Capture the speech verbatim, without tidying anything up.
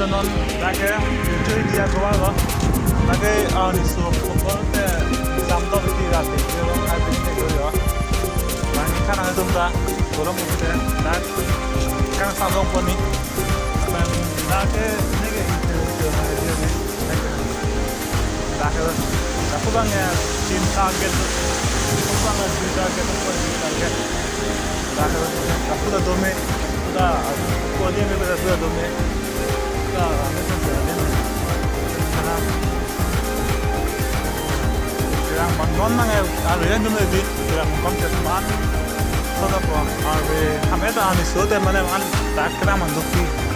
Non lake video dia Goa lo. Lake, ah, ni so football te jam to ti ra te lo, hai te lo. Bang kan atum ta, tolong te, dak kan sandong poni. Bang lake ne ke itu itu hai dia ni. Lake, aku bang ya, tim target, aku bang ya, tim target, aku tim target. Dak, dak puta dome, puta, puta dome, puta, puta dome. Puta, kami kan jalan. Karena, karena non nang ya, alo ya dome di, karena kom cepat. Soda po, alo, kami ta ani so te mane an, dak karena mandok di.